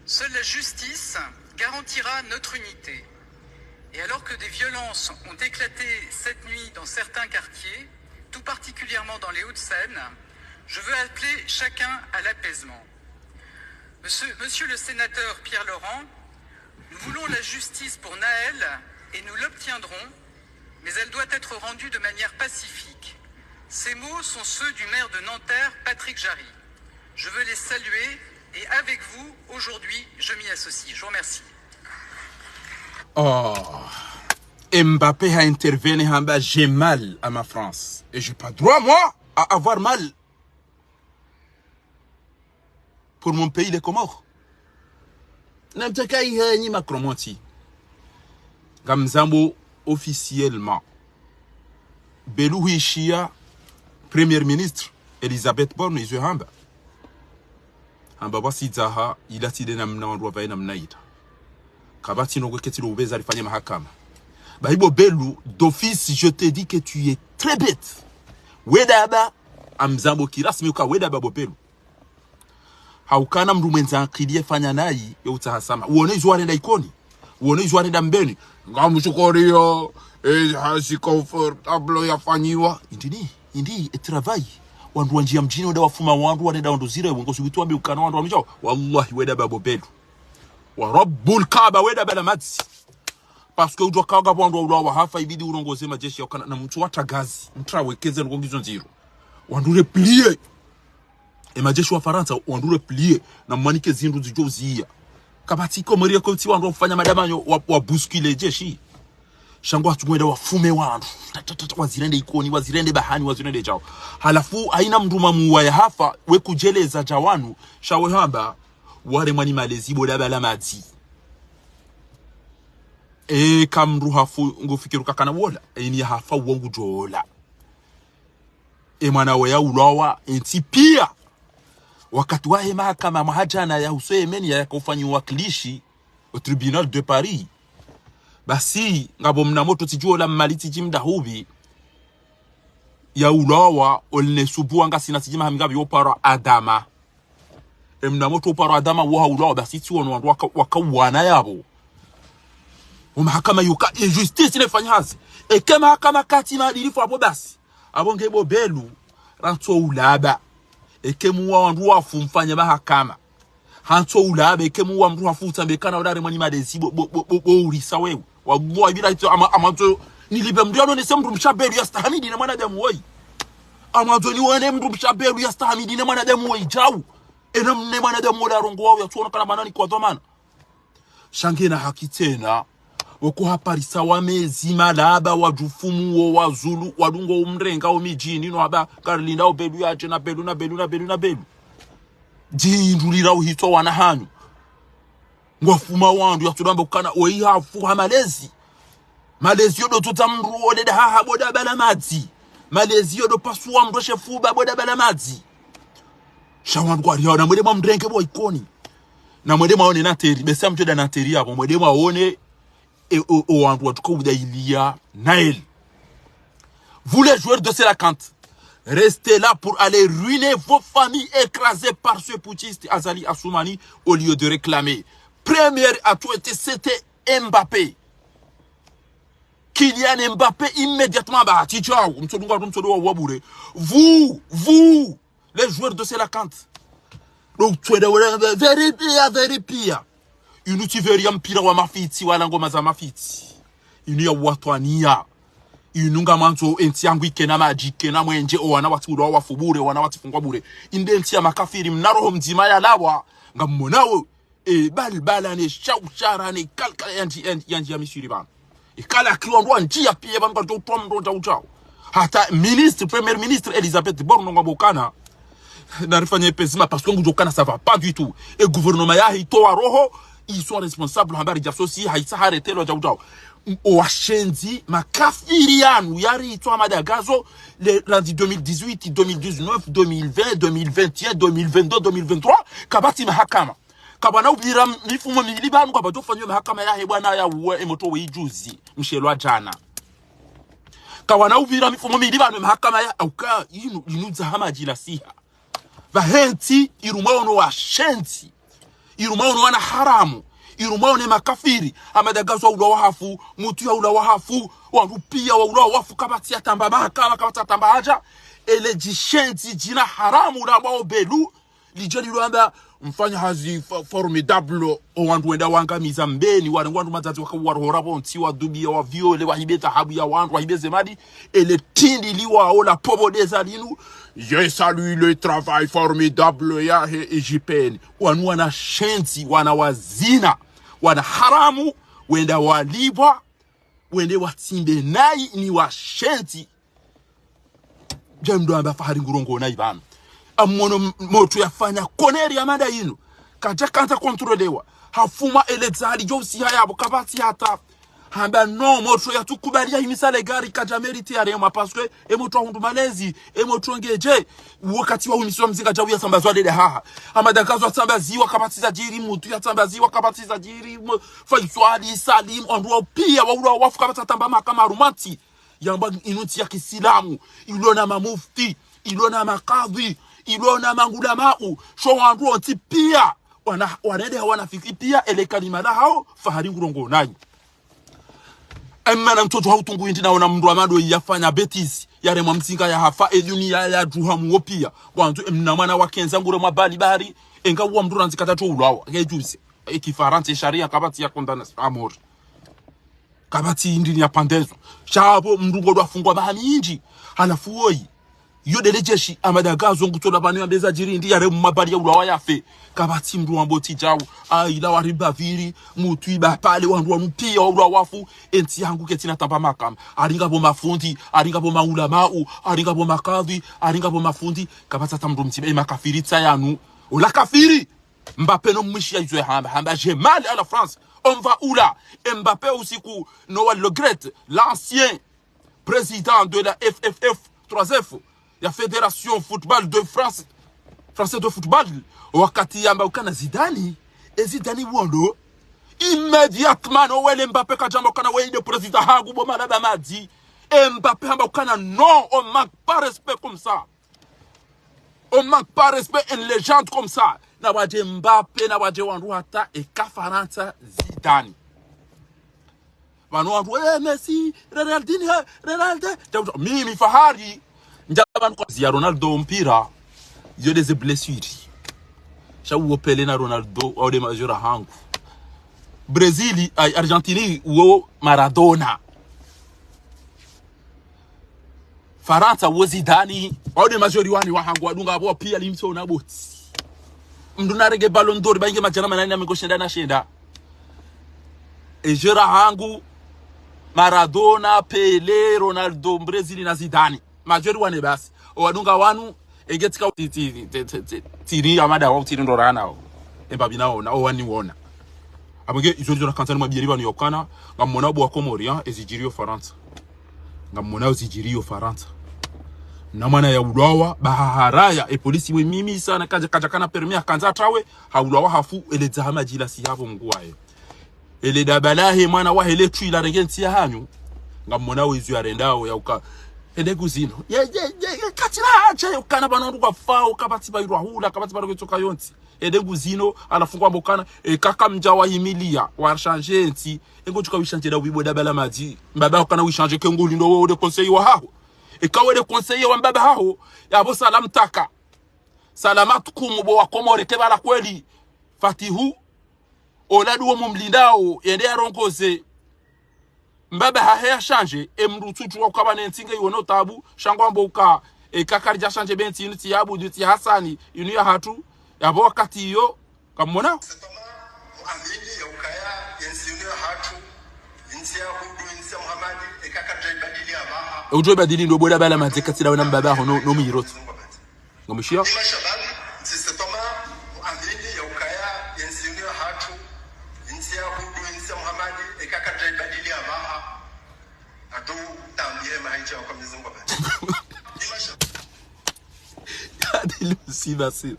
Seule la justice garantira notre unité. Et alors que des violences ont éclaté cette nuit dans certains quartiers, tout particulièrement dans les Hauts-de-Seine, je veux appeler chacun à l'apaisement. Monsieur, monsieur le sénateur Pierre Laurent, nous voulons la justice pour Naël et nous l'obtiendrons, mais elle doit être rendue de manière pacifique. Ces mots sont ceux du maire de Nanterre, Patrick Jarry. Je veux les saluer et avec vous, aujourd'hui, je m'y associe. Je vous remercie. Oh. Mbappé a intervenu hamba j'ai mal à ma France. Et j'ai pas droit, moi, à avoir mal pour mon pays, les Comores. Namtaka ihe nyi Macron monti. Ngamzambo officiellement. Belu hwishiya Premier ministre Elisabeth Borne izo hamba. Hamba basi dzaha ila tsi de namna wandru wapvaye namna ila. Kapvatsi nongo ketsi lo upveza rifanye mahakama. Bahi bo Belu, d'office, je te dis que tu es très bête. We daba, ngamzambo kirasmi uka we daba bo Belu. Haukana mndru mwendza akili yefanya nayi, ye utsaha samaha. Uone izo warenda Ikoni. Uone izo warenda Mbeni. Ngamshukuriyo, eh, hazi confortable yafanyiwa. Indini, indi, e travail. Wandru wandjiya mdjini wenda wafuma wandru, warenda wandru zire, wongozi witu wambe ukana wandru wamdjao. Wallahi, we daba bo Belu. Wa Rabbul Kaaba, we daba la madzi. Parce que udjuwa kawaga wandru waulawa hafa, ibidi urongoze madjeshi ya ukana, na mtsu watsa gazi, mtsu wekeze nongo ngizo ndziro. Wandru replier. E madjeshi wa Farantsa, wandru replier, na mwanike zindru zidjo uziya. Kapvatsi Komori yeko tsi wandru wafanya madamanyo wa, wa bousculer djeshi. Sha ngwatsu ngwenda wafume wandru. Ta, ta, ta, ta, wazirende Ikoni, wazirende Bahani, wazirende djao. Halafu, haina mndru mamuwa ya hafa, we kudjeleza dja wanu, sha we hamba, waremwa ni malezi bo daba la madzi. Eka mndru hafu ngufikiri ukakana wola, e ini ya hafa uwo ngudjo ola. E mwana we yaulawa, e ntsi piya. Wakati wahe mahakama mwaha djana ya huso Yemeni ya yaka ufanyiwa wakilishi au tribunal de Paris. Basi, ngapvo mna motro tsidji ola mali tsidji mdahupvi. Yaulawa, oline subuwa ngasina tsidji maha mingapvi yo uparwa Adama. E mna motro uparwa Adama wo haulawa basi tsi wono wandru waka, wakauwana yapvo. O mahakama yuka, e justice nefanya hazi. Eke mahakama katsi madilifu apvo basi. Apvo nge bo Belu, rantso ulaba. Eke muwa wandru wafu mfanya mahakama. Hantso ulaba, eke muwa mndru hafu utsambe kana ularemwa ni malezi bo, bo, bo, bo, bo ulisa wewe. Wallahi billahi, ama, amandzo nilipve mndru yanonese mndru mshe Belu yastahamidi ne mwanadamu woyi. Amandzo niwone mndru mshe Belu yastahamidi ne mwanadamu woyi djau. Ena mne mwanadamu wola rongowawo yatsuono kana mana ni kwa dhwamana. Sha ngena haki tsena. Woko haparisa wamezi malaba wadjufumu wo wazulu wadungo umrenga o midjini no hamba karilinda o Belu yadje na Belu na Belu na Belu na Belu. Djindru lira uhitso wana hanyu. Ngwafuma wandru yatsudamba ukana oyi hafu ha malezi. Malezi yodo tsotsa mndru ole dahaha bo daba la madzi. Malezi yodo pasuwa mndru shefuba bo daba la madzi. Sha wandru kwariyawo na mwende mwamrenge bo Ikoni. Na mwende mwaone Nanterre, bese amtsoda Nanterre yapvo, mwende mwaone e, o, o wandru watsuka uda iliya Naël. Vous les joueurs de Cœlacanthes, Restez là pour aller ruiner vos familles écrasées par ce putschiste Azali Assoumani au lieu de réclamer. Première à tout, c'était Mbappé. Kylian Mbappé, immédiatement, bah, tchao, mtsodo ngwa, mtsodo wa, wa bure. Vous, vous, les joueurs de Cœlacanthes. Donc, tu es de very pia, very pia. Inu tsi very ya mpira wa mafitsi, wala ngoma za mafitsi. Inu ya watwaniya. Inu ngamwandzo entsi yangu ikena madji, ikena mwenje, o wana watsiulwa wafu bure, o wana watsifungwa bure. Inde ntsi ya makafiri, mna roho mdzima ya lawa, ngammonao, e, balbala ne shaushara ne kalkala yandji, yandji, yandji ya Misiri pvanu. Ikala kiwa ndo ndjiya piya pvanu, kali utwa mndru djau djau. Hata ministre, premier ministre Elisabeth Borne ngwambao ukana, narifanye pezima, parce que ngudjo ukana, ça va pas du tout. E gouvernement yahe itowa roho, ils sont responsables, hamba ridja sosi, haitsa haretelwa djau djau. M-, o washenzi, makafiri yanu, yari itswa Ahamada Gazon, le, randzi deux mille dix-huit, deux mille dix-neuf, deux mille vingt, deux mille vingt et un, deux mille vingt-deux, deux mille vingt-trois, kapvatsi mahakama. Kapvana upvira mifumo mili pvanu, kapvadjo fanywa mahakama yahe bwana ya uwe emotro weidjuzi, mshelwa djana. Kapvana upvira mifumo mili pvanu mahakama ya, auka inu, inu dza hamadjila siha. Pvahe ntsi, irumwa ono washenzi, irumwa ono wana haramu, irumwa one makafiri, Ahamada Gazon waulwa wahafu, Mutwi yaulwa wahafu, wandru piya waulwa wafu, kapvatsi yatamba mahakama, kapvatsi yatamba hadja, ele djishenzi, djina haramu, lambwao Belu, lidje lilwamba, mfanya hazi fo-, formidable, o wandru wenda wangamiza Mbeni, wale wandru madzadze waka warohora pvontsi, wadubiya, waviole, wahibe dhahabu ya wandru, wahibe zemali, ele tindi liwao la pobo deza linu, je salue le travail formidable yahe I G P N. Wanu wana shenzi, wana wazina, wana haramu, wenda walipvwa, wende watsimbe nayi ni washenzi. Dje mndru amba Fahari ngurongowo nayi pvanu. Amwono m-, motro yafanya koneri ya mada yinu. Kadja kandza kontrolewa. Hafuma ele dzali djo usiha yapvo kapvatsi hata. Hamba no, motro yatsukubali yahimisa le gari kadja mérité yaremwa, parce que emotro ahundru malezi, emotro ngedje, wakati wahimisiwa Mzinga djau yasambazwa lele haha. Ahamada Gazon yatsambaziwa kapvatsi zadjiri, Mutwi yatsambaziwa kapvatsi zadjiri, mo-, Faiswali, Salim, wandru wao piya, waulwa wafu kapvatsi yatamba mahakama harumwa ntsi. Yamba inu ntsi ya kisilamu, ilona mamufti, ilona makadhi, ilona mangulamau, sho wandru wontsi piya, wana, wanende hawana fikiri piya, ele kalima lahao, Fahari ngurongowo nayi. Emana mtoto hautungu indi naona mndru wa mado yafanya bêtise, yaremwa Mzinga yahafa, eduniya yadjuha muwo piya. Wantu emna mwana wa kenza nguremwa balibali, enga uwa mndru randzi katatso ulawa, ngedjuzi. Ekifarantsa, esharia kapvatsi ya condamnation à mort. Kapvatsi indri ni ya pandezo. Sha pvo mndru ngodjo fungwa maha mindji. Halafu woyi. Yo ndele jeshi, Ahamada Gazon ngutsola pvanu yambe zadjiri ndi yaremwa mabali yaulwa wayafe. Kapvatsi mndru wambo tsi djau. Aila wariba pvili, Mutwi ba pale wandru wanu piya waulwa wafu. Entsi yangu ketsina tamba mahakama. Haringa pvo mafundi, haringa pvo maulamau, haringa pvo makadhi, haringa pvo mafundi. Kapvatsi hata mndru mdzima, emakafiri tsa yanu. Ola kafiri! Mbappé no mwishiya izo yahamba, hamba j'ai mal à la France. On va où là? Mbappé usiku no wa regrette, l'ancien président de la F F F, trois F, ya Fédération Football de France, Français de Football, wakati yamba ukana Zidane, e Zidane wondo, immédiatement, no wele Mbappé kadjamba ukana weye nde président hangu bo malaba madzi. E Mbappé hamba ukana non, on manque pas respect comme ça. On manque pas respect à une légende comme ça. Na wadje Mbappé, na wadje wandru hata eka Farantsa Zidane. Pvanu wandru, eh, Messi, Ronaldinho, Ronaldo. Djau, djau. Mimi Fahari. Ndja pvanu kwa zia Ronaldo mpira. Yo ndeze blessure. Sha uwo Pelé na Ronaldo, wao nde majora hangu. Brésil, ay, Argentine, uwo Maradona. Farantsa wo Zidane, wao nde majori wani wahangu wadunga apvo piya limso na boti. Mndru narenge Ballon d'Or, bainge madjana manane na mengo shenda na shenda. E jera hangu, Maradona, Pelé, Ronaldo, Brésil na Zidane. Majori wane basi. Owadunga wanu, enge tsika ti-, ti-, ti-, ti-, ti-, tiri Ahamada wao, tiri ndorana wao. Emba bina wona, owani wona. Apvo nge, izo ndizo nakandza nimwambiyeni pvanu yaukana, ngammona bo wa Comoriens, ezidjiriyo Farantsa. Ngammona ezidjiriyo Farantsa. Na mwana yaulwawa, baha haraya, e polisi we mimi sana, kadja, kadja kana permis, hakandza atrawe, haulwawa hafu, ele dzaha madjila si hapvo mngu waye. Ele daba lahe, mwana wahe, ele twi larenge ntsi yahanyu. Ngammona wezu yarendao, yauka. Ende nguzino. Ye, ye, ye, ye, katila ache, ukana pvanu ndo kwafa, ukapvatsi pvahirwa hula, kapvatsi pvahirwa ketsoka yontsi. Ende nguzino, halafu ngwambo ukana, eka kamdja wahimilia, washanje ntsi, engo tsuka wishanje na wibo dabala madzi. Mbaba ukana wishanje ke ngulindo wo de conseiller wahaho. Eka we de conseiller wa mbaba haho, yapvo salamu taka. Salama tukumu bo wa Komori ke bala kweli. Fatihu, ola ndo wo mumlindao, yende yarongoze. Mbaba hahe yashanje, emdru tsudjuwa ukaba ne ntsi nge yiwono tabu, sha ngwambo uka, eka karidja shanje be ntsi inu tsi ya Abudu, tsi ya Hasani, inu yahatru, yapvo wakati iyo, kamwona? Muamini ya ukaya, ye ntsi inu yahatru, ye ntsi ya Abudu, ye ntsi ya Muhammadi, eka karidja ibadili apvaha. Udjo ibadili ndo bo dabala madzi katsi dawe na mbaba haho no, no mwirotsi. Ngamwishiya? Ima shababi, ntsi setoma, muamini ya ukaya, ye ntsi inu yahatru, ye ntsi ya Abudu, ye ntsi ya Muhammadi, eka karidja ibadili apvaha. Atu tambihe mahaidja kwa Mwenyezi Mungu apvani. Ima shababi. Adili usiba sila.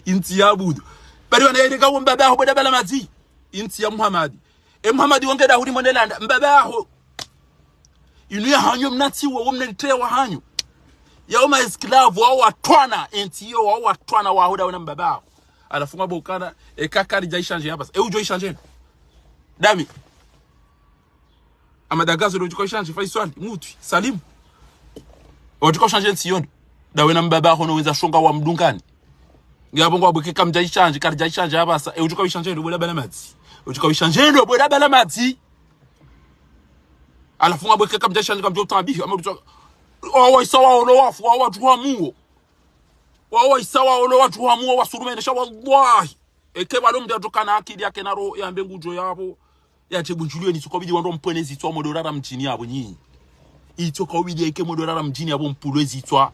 Ye ntsi ya Abudu. Bali wana yeleka wo mbaba haho bo dabala madzi. Ye ntsi ya Muhammadi. E Muhammadi wonge dahuri mone landa. Mbaba haho. Inu yahanyu mna ntsi wo, wo mna liteya wahanyu. Yawo ma esclave, wawo watwana, entsi iyo, wawo watwana waho dawe na mbaba haho. Halafu ngwambo ukana, eka karidja ishanje yapvasa. E udjo ishanje no. Dami. Amadagazo ndo udjo ka ishanje, Faiswali, Mutwi, Salimu. Wadjo ka ushanje ntsi iyo ndo. Dawe na mbaba haho no wendza shonga wa mdungani. Ngapvo ngwambo eka kamdja ishanje, karidja ishanje yapvasa. E udjo ka ishanje ndo bo dabala madzi. Udjo ka ishanje ndo bo dabala madzi. Halafu ngwambo eka kamdja ishanje kamdjo utambihi, ama udjo, wawo isa wawo lo wafu, wawo wadjuha muo. Wawo isa wawo lo wadjuha muo, wasurumene sha wallahi. Eke pvalo mdru yadjo kana akili yake na roho yambe ngudjo yapvo. Yatse bundjulio ni tsoka ubidi wandru mpvwene zitswa mode urara mdjini yapvo nyi. Itsoka ubidi eke mode urara mdjini yapvo mpvulwe zitswa.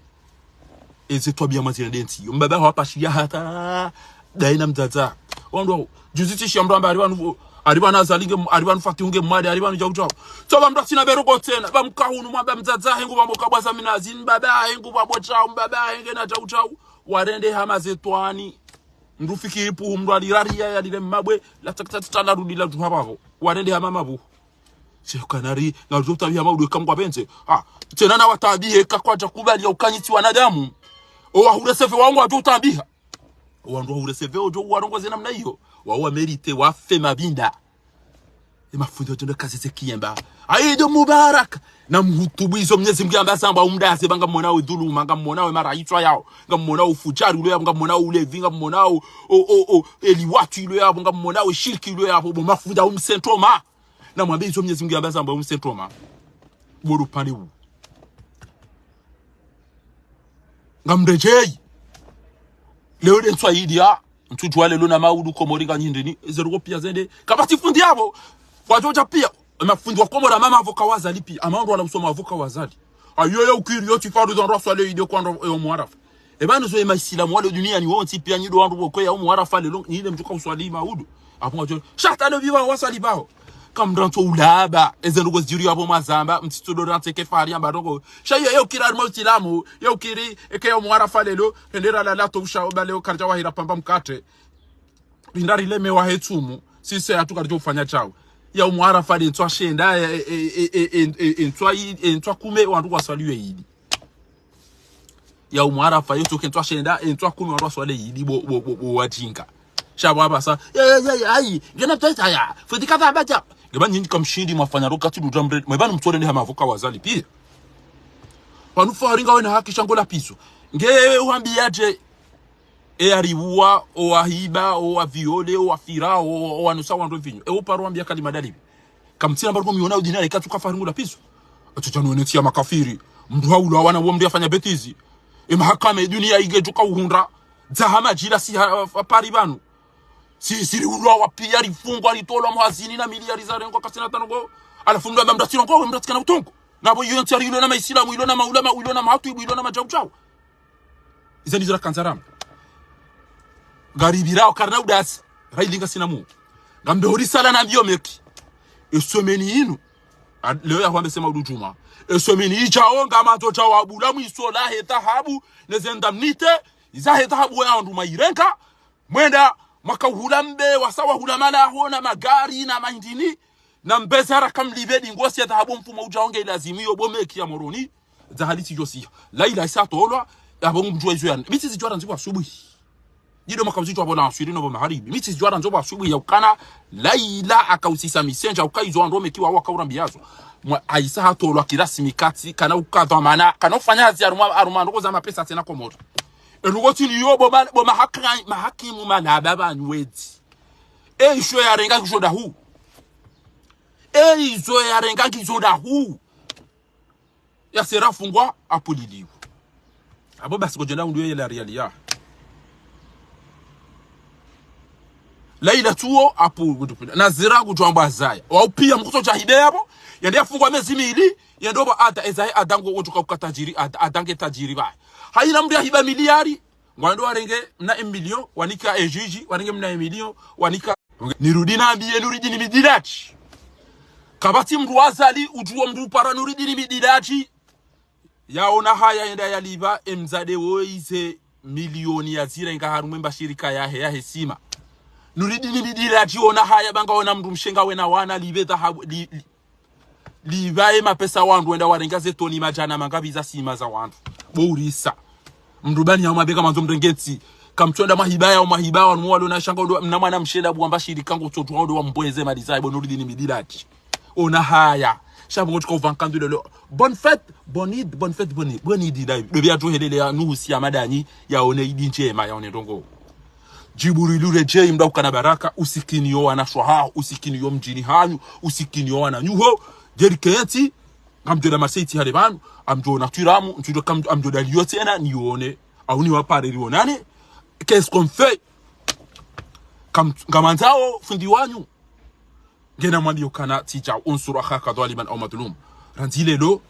Eze twabiya mazina de ntsi iyo. Mbaba haho hapashiya hata. Daye na mdzadze. Wandru wawo. Juzi tsi shiya mdru amba ari pvanu, ari pvanu Azali nge, ari pvanu Fatihu nge mwade, ari pvanu djau djau. Tsoba mdru atsina beroko tsena. Pvamka hunu mwamba mdzadze hahe ngupvambo kabwaza minazi, mbaba hahe ngupvambo djau, mbaba hahe nge na djau djau. Warende hama ze twani. Mdru fikiri puhu mdru alirariya yalire mabwe, la takta tala rudi la djuha pvapvo. Warende hama mabuhu. Tse kanari, ngarudjo utabiha maudu eka mngwa pvendze. Ah, tsena na watabihe eka kwadja kubali ya ukanyitsi wanadamu. Owahureseve wawo ngwadjo utabiha. Owandru wahureseve odjo uwarongoze namna iyo. Wawo wa mérité, wafe mabinda. Emafundi otsendo kazeze kiyemba. Eid Mubarak. Na mhutubu izo Mnyezi Mngu yamba zamba umdaze ba ngamwonao edhuluma, ngamwonao emaraitswa yawo, ngamwonao ufujari ulo yapvo, ngamwonao ulevi, ngamwonao o, o, o, eliwatu ilo yapvo, ngamwonao eshirki ilo yapvo, bo mafundi umsentoma. Na mwambe izo Mnyezi Mngu yamba zamba umsentoma. Bo ndo upande wu. Ngamredjeyi. Leo de ntswa idi ya. Ntsudjuwa lelo na maudu Komori nga nyindeni. Eze rugo piya zende. Kapvatsi fundi yapvo. Kwadjo dja piya. Emafundi wa Komori ama mavoka wa Azali piya. Ama wandru wala usoma mavoka wa Azali. Ayo ye ukiri yo tsi faradhwi wandru waswali idi kwa wandru yo mwarafa. Eba nuzo emaisilamu wale duniani wontsi piya nyi ndo wandru wokweya yo mwarafa lelo. Nyi le mdjuka uswali maudu. Apvo ngadjo. Sha hata no biba waswali baho. Kamdru ntso ulaba, eze ndrongo zidjiri yapvo mwazamba, mtsitso ndo rantse ke fahari yamba ndrongo. Sha iyo, ye ukiri harimwa usilamu, ye ukiri, eke yo mwarafa lelo, hende ralala to usha oba leo karidja wahira pamba mkate. Pindari lemewa he tsumu, sise hatru karidjo ufanya shawo. Yo mwarafa le ntswa shenda, e, e, ntswa i, e, ntswa kume, wandru waswali yo idi. Yo mwarafa yo tsoke ntswa shenda, e, ntswa kume wandru waswali idi bo, bo, bo, bo wadjinga. Sha bo apvasa, ye, ye, ye, ayi, ngena tsaitsa ya, fundi kaza abaja. Ngeba nyinyi kamshindi mwafanya roka tu dudra mre, mweba numtsole ne hama mavoka wa Azali piya. Pvanu fahari ngawe na haki sha ngo la piso. Nge uhambiyadje, e yariwuwa, owahiba, owaviole, owafira, o, owanusa wandru vinyo. E uparo wambiya kalima dalili. Kamtsina mbaruko miona udini ale katsuka fahari ngo la piso. Atso djanu wene ntsi ya makafiri. Mdru haulwa wana wo mdru yafanya bêtise. E mahakama e duniya ingedjuka uhundra. Dzaha madjila si ha, ha, pari pvanu. Si, si riulwa wa piya rifungwa ritolwa mwazini na miliyari zarengwa kasina tano ngo. Halafu mdru amba mdru atsi rongowe mdru atsikana utongo. Na bo iyo ntsi ari ilo na maisilamu, ilo na maulama, ilo na mahatwibu, ilo na madjau djau. Iza ndizo rakandza ramba. Ngaribirao karina udasi. Railinga sina mu. Ngambe hori sala na mbiyo meki. Eswemeni inu. A, leo ya hwambe sema udu djuma. Eswemeni idjao ngamandzo djao abula mwiso lahe dhahabu. Neze ndamnite. Izahe dhahabu we andru mairenga. Mwenda mwaka uhula mbe, wasa wahula malaho na magari na mahindini. Na mbe zara kamlibe dingosi ya dhahabu mfumo udjao nge ilazimu yo bo meki ya Moroni. Za hali tsidjosiha. Laila isa hatolwa, yapvo ngu mdjuwa izo ya. Mi tsi zidjuwa randzi pvo asubuhi. Ndido makauzi djuwa pvo la answiri no pvo maharibi. Mi tsi zidjuwa randzi pvo asubuhi ya ukana, Laila akausisa misenja, uka izo wandru wamekiwa waka urambiyazo. Mwa, isa hatolwa kirasmi katsi, kana uka dhwamana, kana ufanya hazi harumwa, harumwa ndrongoo za mapesa tsena Komori. Elugo tsi liyo bo ma-, bo mahaka-, mahakimu malaba pvanu wedzi. E isho yarenga kizo dahu. E izo yarenga kizo dahu. Yasera fungwa, apuliliwa. Apvo basi kudjenda undu ye la riali ya. Laila tuwo, apu, Nazira kudjwamba zaya. Wao piya mkuso dja hibe yapvo, yende yafungwa mezi mili, yende opvo ada, ezahe ada ngo udjuka uka tajiri, ada, ada nge tajiri pvahe. Hayina mndru yahiba miliyari, ngwandro warenge mna emilio, wanika ejiji, warenge mna emilio, wanika. Nirudi nambiye Nuridini Midilati. Kapvatsi mndru wa Azali, udjuwa mndru para Nuridini Midilati. Yaona haya yende yalipva emdzadze wo ize miliyoni yazirenga harumwa emashirika yahe, yahe sima. Nuridini Midilati ona haya ba ngaona mndru mshe ngawe na wana lipve dhahabu, li, li, lipvaye mapesa wandru wenda warenga ze toni madjana mangapvi za sima za wandru. Bo urisa. Mndru bani ya umabeka mandzo mrenge ntsi. Kamtsonda mahiba ya umahiba wanu mwalo na shanga ndo mna mwana mshe nda buwa mba shirika ngo tsotwa ndo wambweze mali zahe bo Nuridini Midilati. Ona haya. Sha pvo ngo tsuka uvankandu lelo. Bonne fête, bonne Eid, bonne fête, bonne Eid, bonne Eid, la. Ndo pviya tuhelele ya nuhusi ya madani, yaone Eid ndjema, yaone ndrongoo. Djibrilu redjeyi mndru ukana baraka, usikiniyo wanashe waho, usikiniyo mdjini hanyu, usikiniyo wananyaho, djeri kentsi, ngamdjo da maseiti hale pvanu, amdjo na twiramu, ngamdjo da liyo tsena, nione, au niwapare rionane, qu'est-ce qu'on fait? Kam-, ngamandzao, fundi wanyu. Ngena mwambiyo ukana tsi djau, unsur akhaka dhaliman au madhlum. Randzi lelo,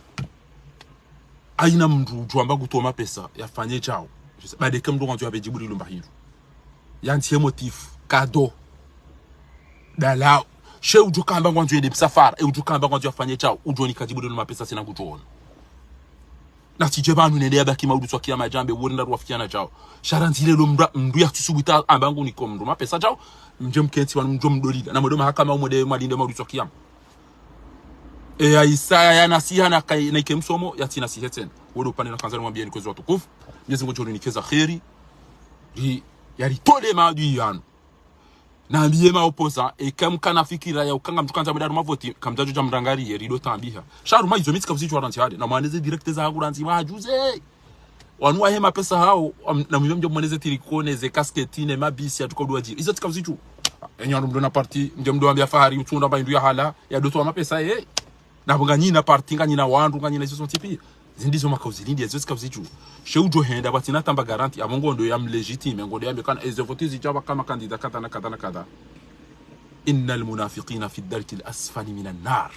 hayina mndru udjo amba kutowa mapesa, yafanye djau. Ba ndeke mndru ngwandzo yapve Djibrilu mba hindru. Yantsi he motif, cadeau. Dalao. She udjo kamba ngwandzo yende msafara, e udjo kamba ngwandzo yafanye djau, udjo nika Djibrilu mapesa tsena kudjo ona. Na tsidje pvanu nende yabaki maudu tswa kiyama djambe, wori nda ruwafikiana djao. Sha randzi lelo mndru, mndru yatsusubuta amba ngu niko mndru mapesa djao. Mdje mkentsi pvanu mdjo mdolila. Na mwendo mahakama umwende mwalinde maudu tswa kiyama. E ya isa ya nasiha na kai, na ike msomo, yatsi nasihe tsena. Wodo upande nakandza nimwambiye ni kwezi watukufu. Mwenyezi Mungu ngudjo rinikeza kheri. Ri, yaritole maadui yanu. Nambiye ma opposants, eka mkana fikira ya ukana ngamdjo kandza mwende harumwa voti, kamdjadjo dja mrangariye, rido tambiha. Sha harumwa izo mi tsika uzidjuwa randzi hale, na mwaneze direct zahangu randzi mwajuze. Wanu wahe mapesa hawo, am-, na mwiyo mdjo mwaneze tricot, neze casquette, ne mabisi, ya tuko duwa djiri. Izo tsika uzidjuwa. Enyi wandru mdo na parti, mdjo mdo wambia Fahari, utsunda mba hindru ya hala, ya doto wa mapesa, eh. Na pvo nganyina parti, nganyina wandru, nganyina izo zontsi piya. Zindri zo makauzi lindi, ezo tsika uzidjuwa. She udjo henda, pvatsina tamba garanti, apvo ngondo ya mlégitime, ngondo ya mekana, ezo voti zidja pvaka ma candidat kadha na kadha na kadha. إن المنافقين في الدرك الأسفل من النار.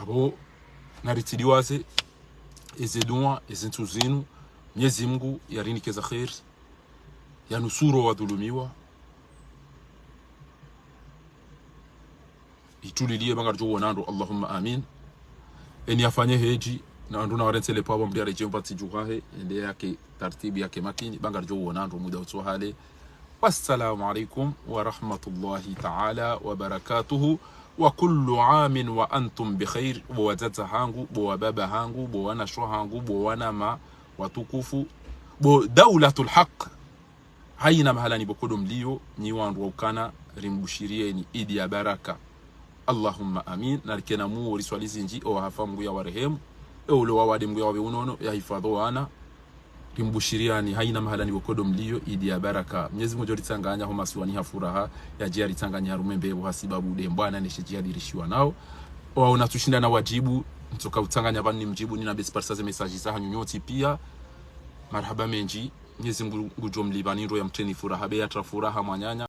Apvo, naritsiliwaze, eze duwa, eze ntsu zinu, Mwenyezi Mungu, yarinike za kheri, yanusuru wadhulumiwa. Ituliliye ba ngaridjo wona ndro, Allahumma amin. Eni yafanye hedji, na wandru na warentsele pvapvo mndru yaredjeyi mpvatsi dju hahe, ende yake tartibu yake makini, ba ngaridjo wona ndro muda utso hale. Wassalamu alaikum wa rahmatullahi ta'ala wa barakatuhu. Wa kullu amin wa antum bi khair, bo wadzadze hangu, bo wababa hangu, bo wanashe hangu, bo wanama watukufu, bo daulatul haq. Hayina mahala ni pvoko ndo mliyo, nyi wandru wa ukana, rimbushiriyeni Idi ya baraka. Allahumma amin. Na rikena muo riswali zindji, owahafa Mungu yawarehemu. E ulo wawade Mungu yawapve unono, yahifadhwi wana. Rimbushiriyani, hayina mahala ni pvoko ndo mliyo, Idi ya baraka. Mwenyezi Mungu ngudjo ritsanganya ho masiwani ha furaha, yadje yaritsanganye harumwa embeho hasibabu nde mbwana ne shedji yalirishiwa nao. Owaona tsushinda na wadjibu, ntsoka utsanganya pvanu nimdjibu, nina besi parisa ze message zahanyu nyontsi piya. Marahaba mendji. Mwenyezi Mungu ngudjo mlipvani ndro yamtreni furaha, be yatra furaha mwananya.